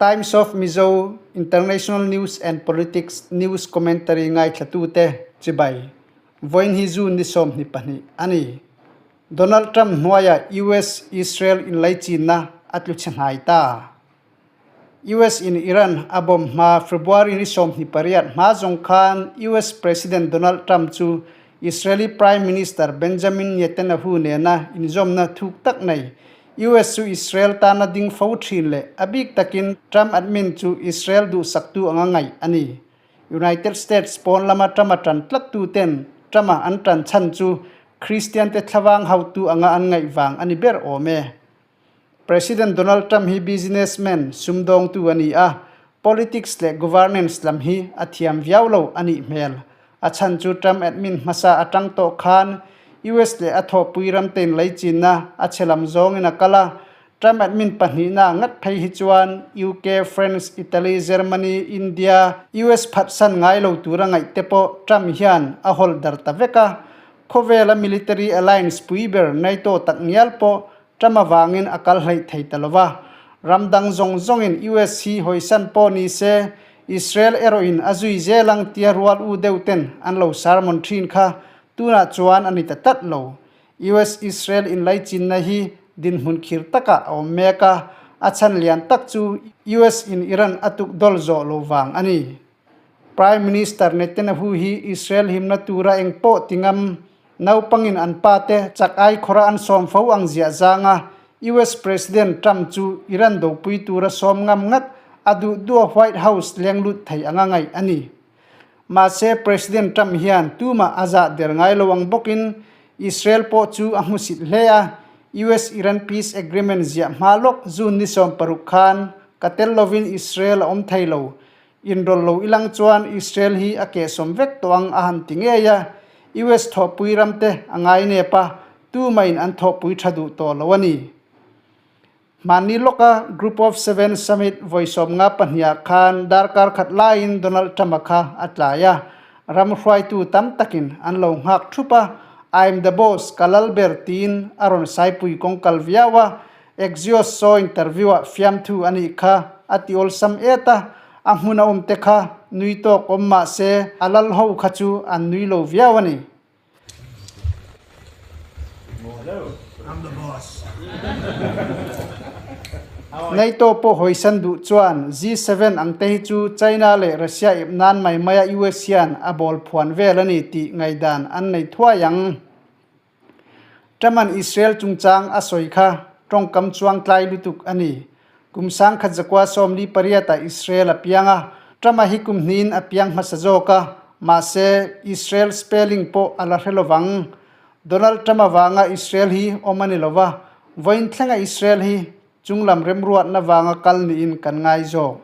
Times of Mizo International News and Politics News Commentary ngaithlatute chibai. Vawiin hi June ni 22 a ni. Donald Trump hnuaia US Israel inlaichinna a tlu chhe hnai ta. US in Iran a bomb hma February ni 28 hma zawng khan US President Donald Trump chu Israeli Prime Minister Benjamin Netanyahu nena inzawmna thuk tak nei US chu Israel tana ding fo thin leh a bik takin Trump admin chu Israel duhsaktu anga ngaih a ni. United States pawn lama Trump-a tan tlattu ten Trump-a an tan chhan chu Christian te thlavang hautu anga an ngaih vang a ni ber awm e. President Donald Trump hi businessman, sumdawngtu a ni a, politics leh governance lam hi a thiam viau lo a nih hmel. A chhan chu Trump admin hmasa atang tawh khan US leh a thawhpui ramtein leichinna a chhe lam zawngin a kal a, Trump admin pahnihna ngat phei hi chuan UK, France, Italy, Germany, India, US phatsan ngai lo tura ngaih te pawh Trump hian a hawlh dar ta vek a. Khawvela military alliance pui ber NATO tak ngial pawh Trump avangin a kal hleih thei ta lo va. Ram dang zawng zawngin US hi hawisan pawh ni se, Israel erawhin a zui zel ang tia rual u deuh ten an lo sermon thin kha tunah chuan a ni ta tlat lo. US-Israel inlaichinna hi dinhmun khir takah a awm mek a, a chhan lian tak chu US in Iran a tuk dawl zawh lo vang a ni. Prime Minister Netanyahu hi Israel himna tura eng pawh ti ngam, naupangin an pa te chak ai khawra an sawm fo ang ziah zanga US President Trump chu Iran dopui tura sawm ngam ngat a duh duh a White House leng lut thei anga ngaih a ni. Mahse President Trump hian tumah a zah der ngai lo ang bawkin Israel pawh chu a hmusit hle a, US-Iran peace agreement ziah hma lawk June ni 60 khan ka tel lovin Israel a awm thei lo. Inrawlh lo ilang chuan Israel hi a kehsawm vek tawh ang a han ti ngei a, US thawhpui ramte a ngai nep a, tumahin an thawhpui tha duh tawh lo a ni. Hmanni lawka Group of Seven Summit vawi 52 khan darkar khat laiin Donald Trump-a kha a tlai a, ram hruaitu tam takin an lo nghak thup a, I'm the boss, ka lal ber tiin a rawn saipui kawng kal viau a, Axios saw interview-ah fiamthu a nih kha a ti awlsam et a, a hmun a awmte kha nui tawk awm mah se a lal ho kha chu an nui lo viau a ni. NATO pawh hawisan duh chuan G7 ang te hi chu China leh Russia ip nan mai maia US hian a bawl phuan vel a ni tih ngaihdan an nei thuai ang. Truman Israel chungchang a sawi kha tawngkam chuang tlai lutuk a ni. Kum 1948 ah Israel a piang a, Trump-a hi kum hnihin a piang hmasa zawk a, mahse Israel spelling pawh a la hre lovang. Donald Trump avanga Israel hi awm a ni lova, vawiin thlenga Israel hi chunglam remruatna vanga kal niin kan ngai zawk.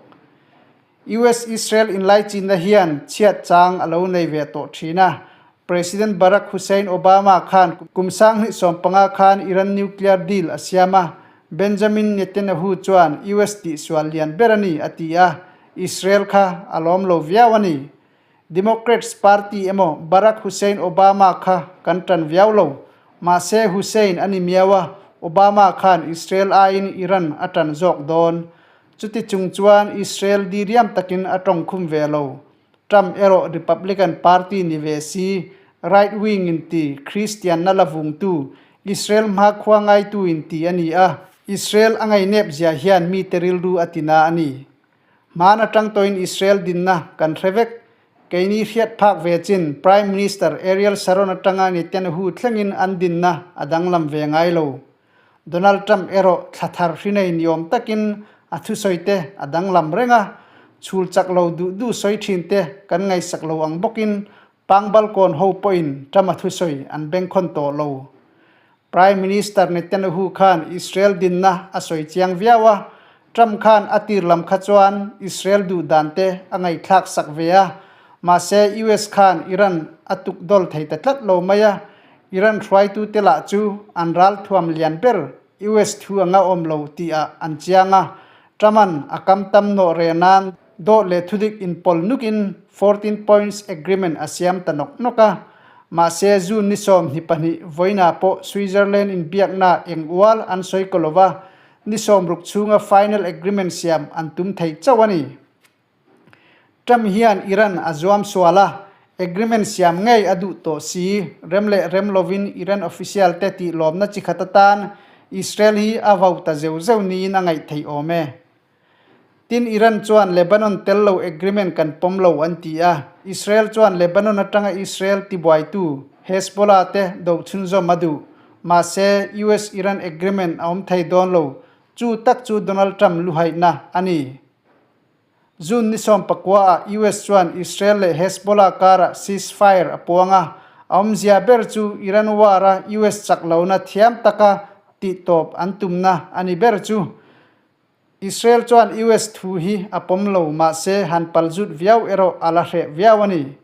US-Israel inlaichinna hian chhiat chang a lo nei ve tawh thin a. President Barack Hussein Obama khan kum 2015 khan Iran nuclear deal a siam a, Benjamin Netanyahu chuan US tihsual lian ber a ni a ti a, Israel kha a lawm lo viau a ni. Democrats party emaw Barack Hussein Obama kha kan tan viau lo. Mahse Hussein a ni miau a, Obama khan Israel aiin Iran a tan zawk dawn. Chuti chung chuan Israel diriam takin a tawng khum ve lo. Trump erawh Republican Party ni ve si, right wing in ti, Christian na la vungtu, Israel hmakhua ngaitu in ti a ni a, Israel a ngainep zia hian mite rilru a ti na a ni. Hmaan atang tawhin Israel dinna kan hre vek. Keini hriat phak ve chin Prime Minister Ariel Sharon atanga Netanyahu thlengin an dinna a danglam ve ngai lo. Donald Trump erawh thla thar hri nei ni awm takin a thusawi te a danglam reng a, chhul chak lo duh duh sawi thin te kan ngaihsak lo ang bawkin pang balkawn ho pawhin Trump a thusawi an bengkhawn tawh lo. Prime Minister Netanyahu khan Israel dinna a sawi chiang viau a, Trump khan a tir lam kha chuan Israel duh dan te a ngaihthlak sak ve a, mahse US khan Iran a tuk dawl thei ta tlat lo mai a, Iran hruaitute lah chu an ralthuam lian ber US thu anga awm lo tihah an chiang a, Trump-a'n a kam tam nawh reh nan dawt leh thudik inpawl nukin 14 points agreement a siam ta nawk nawk a. Mahse, June ni 22 vawiinah pawh Switzerland inbiakna eng ual an sawi ko lo va. ni 60 chhunga final agreement siam an tum thei chauh a ni. Trump hian Iran a zuam sual a, agreement siam ngei a duh tawh si. Rem leh rem lovin Iran official te tih lawmna chi khat atan Israel hi a vau ta zeuh zeuh niin a ngaih theih awm e. Tin, Iran chuan Lebanon tel lo agreement kan pawm lo an ti a, Israel chuan Lebanon atanga Israel tibuaitu Hezbollah te do chhunzawm a duh. Mahse, US-Iran agreement a awm thei dawn lo, chu tak chu Donald Trump luhaihna a ni. June ni 14 ah US chuan Israel leh Hezbollah karah ceasefire a puang a, a awmzia ber chu Iran war a US chak lohna thiam taka tihtawp an tumna a ni ber chu. Israel chuan US thu hi a pawm lo, mahse han palzut viau erawh a la hreh viau a ni.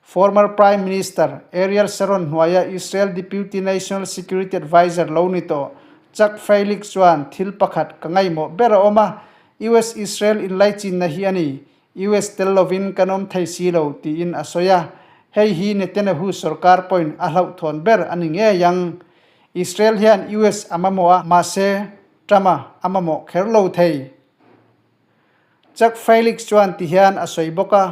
Former Prime Minister Ariel Sharon hnuaia Israel Deputy National Security Adviser lo ni tawh Chuck Freilich chuan thil pakhat ka ngaihmawh ber a awm a, US-Israel inlaichinna hi a ni. US tel lovin kan awm thei si lo tiin a sawi a, hei hi Netanyahu sorkar pawhin a hlauhthawn ber a ni ngei ang. Israel hian US a mamawh a, mahse Trump-a a mamawh kher lo thei. Chuck Felix chuan ti hian a sawi bawk a,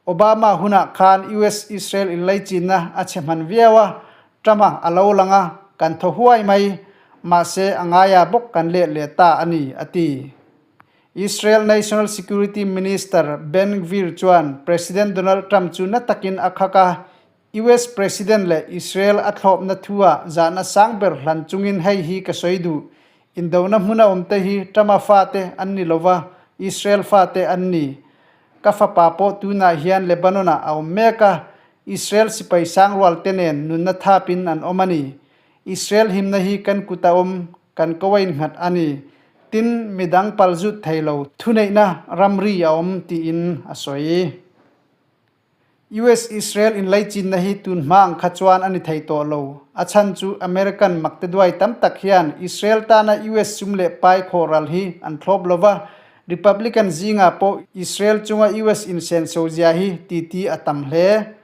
Obama hunah khan US-Israel inlaichinna a chhe hman viau a, Trump-a a lo lang a, kan thaw huai mai, mahse a ngaia bawk kan let leh ta a ni, a ti. Israel National Security Minister Ben Gvir chuan President Donald Trump chu na takin a khak a, US President leh Israel a thlawpna thu-ah zahna sang ber hlan chungin hei hi ka sawi duh, Indona hmuna awmte hi Trump-a fate an ni lova, Israel fate an ni. Ka fapa pawh tunah hian Lebanon-ah a awm mek a, Israel sipai sangrualte nen nunna thapin an awm a ni. Israel himna hi kan kut a awm, kan ko a innghat a ni. Tin, midang palzut thei lo thuneihna ramri a awm tiin a sawi. US-Israel inlaichinna hi tun hma ang kha chuan a ni thei tawh lo. A chhan chu American makteduai tam tak hian Israel tana US sum leh pai khawhral hi an thlawp lo va, Republican zingah pawh Israel chunga US insenso zia hi titi a tam hle.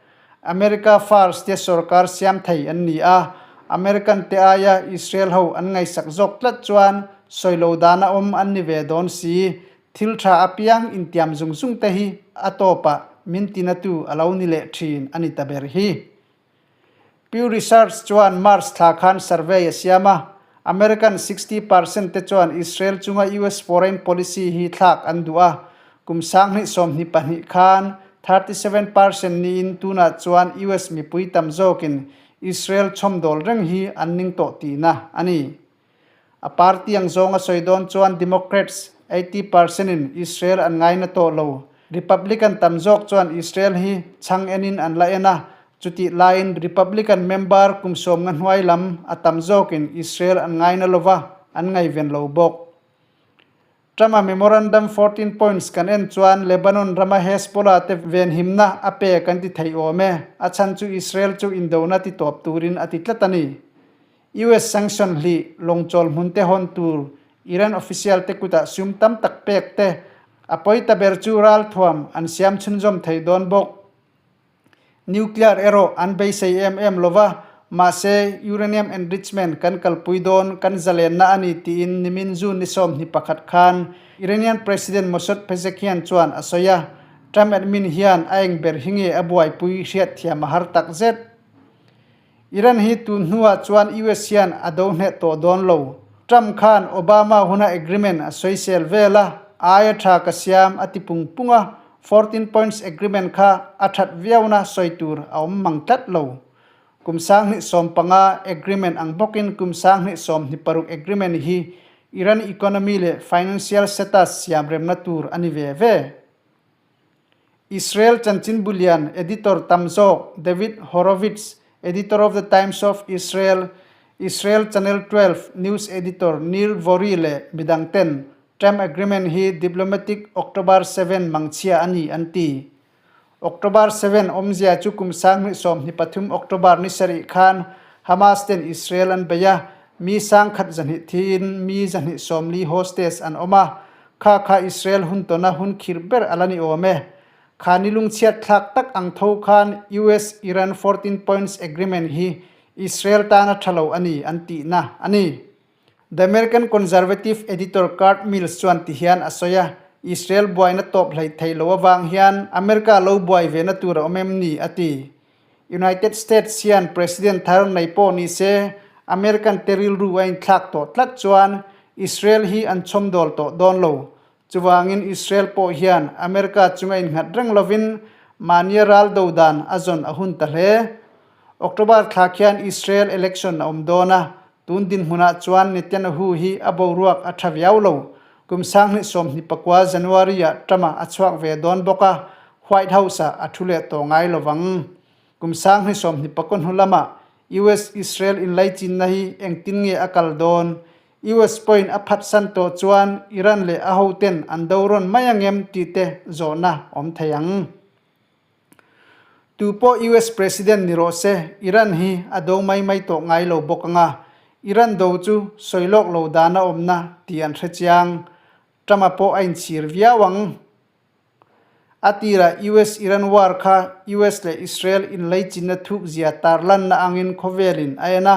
America First te sorkar siam thei an ni a, American te aia Israel ho an ngaihsak zawk tlat chuan sawilo dana awm an ni ve dawn si. Thil tha apiang intiam zung zung te hi a tawpah min tinatu a lo ni leh thin a ni ta ber hi. Pew Research chuan March thla khan survey a siam a, American 60% te chuan Israel chunga US foreign policy hi thlak an duh a, kum 2022 khan 37% niin tunah chuan US mipui tam zawkin Israel chhawmdawl reng hi an ning tawh tihna a ni. A party ang zawng a sawi dawn chuan Democrats 80 percent in Israel an ngaina tawh lo. Republican tam zawk chuan Israel hi chhang enin an la en a, chutih laiin Republican member kum 50 hnuai lam a tam zawkin Israel an ngaina lova, an ngaihven lo bawk. Trump-a memorandum 14 points kan en chuan Lebanon rama Hezbollah te venhimna a pe kan ti thei awm e, a chhan chu Israel chu indona ti tawp turin a ti tlat a ni. US sanction hlih lawngchawl hmun te hawn tur Iran official te kutah sum tam tak pek te a pawi ta ber chu ralthuam an siam chhunzawm thei dawn bawk. Nuclear erawh an beisei em em lova, mahse uranium enrichment kan kalpui dawn kan zalenna a ni tiin nimin June ni 21 khan Iranian President Masoud Pezeshkian chuan a sawi a, Trump admin hian a eng ber hi nge a buaipui hriatthiam a har tak zet. Iran hi tun hnuah chuan US hian a do hneh tawh dawn lo. Trump khan Obama huna agreement a sawisel vel a, aia tha ka siam a ti pung pung a, 14 points agreement kha a that viauna sawi tur a awm mang tlat lo. Kum 2015 agreement ang bawkin kum 2026 agreement hi Iran economy leh financial status siam remna tur a ni ve ve. Israel chanchin bulian editor tam zawk David Horowitz, editor of the Times of Israel, Israel Channel 12 news editor Nir Dvori leh midang ten Trump agreement hi diplomatic October 7 mangchhia a ni an ti. October 7 awmzia chu kum 2023 October ni sarih khan Hamas ten Israel an bei a, mi 1,200 thiin mi 240 hostage an awm a, Kha kha Israel hun tawna hun khir ber a la ni awm e. Kha ni lungchhiat thlak tak ang tho khan US Iran 14 points agreement hi Israel tana tha lo a ni an tihna a ni. The American Conservative editor Kurt Mills chuan ti hian a sawi a, Israel buaina tawp hleih theih loh avang hian America lo buai ve na tur a awm em ni? a ti. United States hian President thar nei pawh ni se, American te rilru a inthlak tawh tlat chuan Israel hi an chhawmdawl tawh dawn lo. Chuvangin Israel pawh hian America chunga innghat reng lovin mahnia ral do dan a zawn a hun ta hle. October thla khian Israel election a awm dawn a, tun dinhmunah chuan Netanyahu hi a boruak a tha viau lo. Kum 2024 January-ah Trump-a a chhuak ve dawn bawk a, White House-ah a thu leh tawh ngai lo vang. Kum 2024 hnu lamah US-Israel inlaichinna hi engtin nge a kal dawn? US pawhin a phatsan tawh chuan Iran leh a hoten an do rawn mai angem tih te zawhna awm thei ang. Tu pawh US President ni rawh se, Iran hi a do mai mai tawh ngai lo bawk ang a, Iran do chu sawi lawk lo dan a awmna tih an hre chiang. Trump-a pawh a inchhir viau ang. A tirah US-Iran war kha US leh Israel inleichinna thukzia tarlanna angin khawvelin a en a,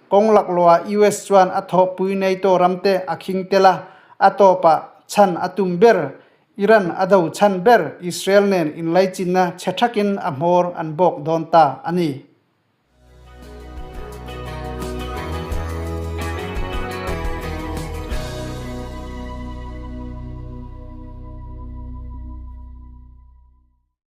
kawng laklawhah US chuan a thawhpui NATO ramte a khing tel a, a tawpah chhan a tum ber, Iran a do chhan ber Israel nen inleichinna chhe thakin a hmawr an bawk dawn ta a ni.